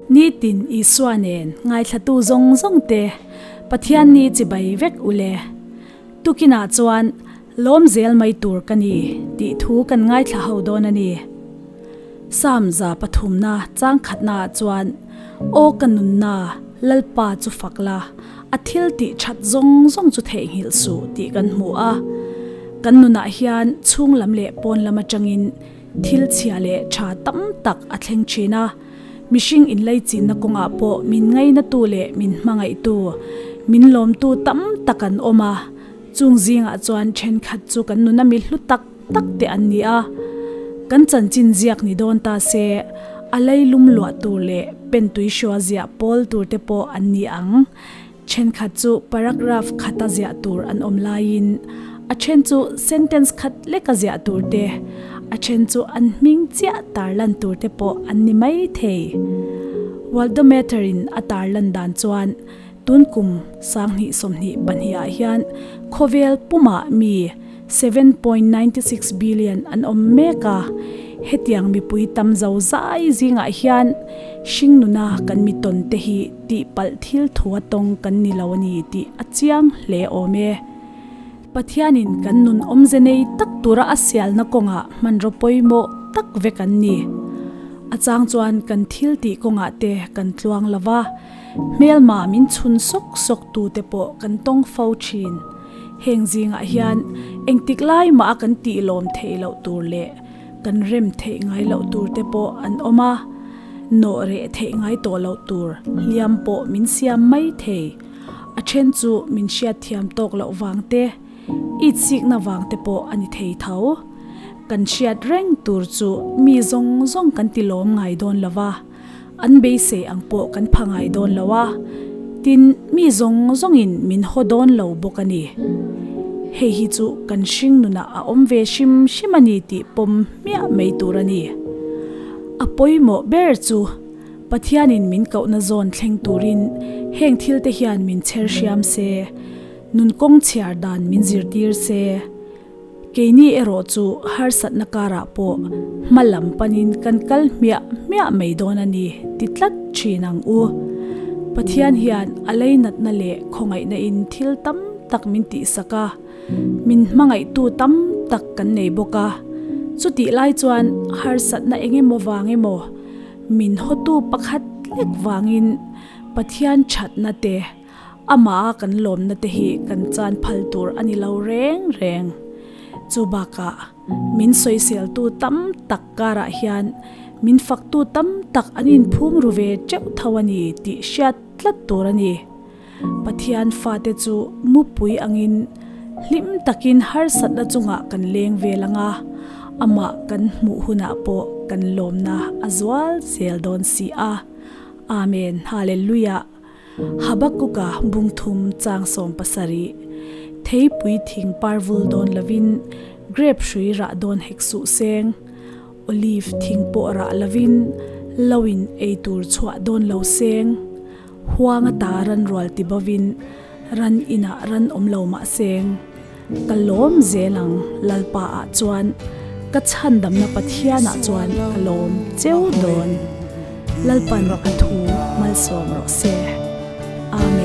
Nitin Isua nen ngaithlatu zawng zawng te Pathian ni chibai vek u le. Tukinah chuan lawm zel mai tur ka ni tih thu kan ngaithla ho dawn a ni. Psalm 3 na chang khatnaah chuan, Aw ka nunna, Lalpa chu fak la, a thil tih that zawng zawng chu theihnghilh suh tih kan hmu a. Kan nunah hian chhung lam leh pawn lam atangin thil chhia leh tha tam tak a thleng thin a. Mihring inlaichinna kawngah pawh min ngainatu leh min hmangaihtu, min lawmtu tam tak an awm a. Chung zingah chuan thenkhat chu kan nuna mi hlu tak tak te an ni a. Kan chanchin ziak ni dawn ta se, a leilum luah tur leh pentui hriua ziah pawl tur te pawh an ni ang. Thenkhat chu paragraph khata ziah tur an awm laiin a then chu sentence khat leka ziah tur te, a then chu an hming chiah tarlan tur te pawh an ni mai thei. Worldometer in a tarlan dan chuan tun kum 2022 ah hian khawvel pumah mi 7.96 billion an awm mek a, hetiang mipui tam zo zai zingah hian hringnuna kan mi tawn te hi tihpalh thil thua tawng kan ni lo a ni tih a chiang hle awm e. Pathianin kan nun awmze nei tak tura a sialna kawngah hmanraw pawimawh tak vek an ni. A chang chuan kan thil tih kawngah te kan tluang lo va, hmelma min chhun sawk sawk tu te pawh kan tawng fo thin. Heng zingah hian engtik lai mah a kan tih lawm theih loh tur leh kan rem theih ngai loh tur te pawh an awm a, nawh reh theih ngai tawh loh tur hliam pawh min siam mai thei. A then chu min hriat thiam tawk loh vang te, itsikna vang te pawh a ni thei tho. Kan hriat reng tur chu mi zawng zawng kan ti lawm ngai dawn lo va. An beisei ang pawh kan pha ngai dawn lo a, tin mi zawng zawngin min haw dawn lo bawk a ni. Hei hi chu kan hring nunah a awm ve hrim hrim a ni tih pawm hmiah mai tur a ni. A pawimawh ber chu Pathianin min kohna zawn thleng turin heng thil te hian min chher hriam se, nun kawng chhiar dan min zirtir se. Keini erawh chu harsatna karah pawh hma lam panin kan kal hmiah hmiah mai dawn a ni ti tlat thin ang u. Pathian hian a leinatna leh khawngaihna in thil tam tak min tihsak a, min hmangaihtu tam tak kan nei bawk a. Chutih lai chuan harsatna eng emaw vang emaw min hawtu pakhat lek vangin Pathian thatna te, Amah a kan lawmna te hi kan chan phal tur a ni lo reng reng. Chu bakah min sawiseltu tam tak karah hian min faktu tam tak an inphum ru ve teuh tho a ni tih hriat tlat tur a ni. Pathian fate chu mupui angin hlim takin harsatna chungah kan leng vel ang a, amah kan hmuh hunah pawh kan lawmna a zual zel dawn si a. Amen. Hallelujah. Habakuka bungthum chang 17, Theipui thing par vul dawn lovin, grep hrui rah dawn hek suh seng, olive thing pawh rah lovin, loin ei tur chhuah dawn lo seng, huang ata ran rual ti bovin, ran inah ran awm lo mah seng. Ka lawm zel ang Lalpa ah chuan ka chhandamna Pathian ah chuan ka lawm cheu dawn. Lalpan a thu malsawm rawh se. Amen.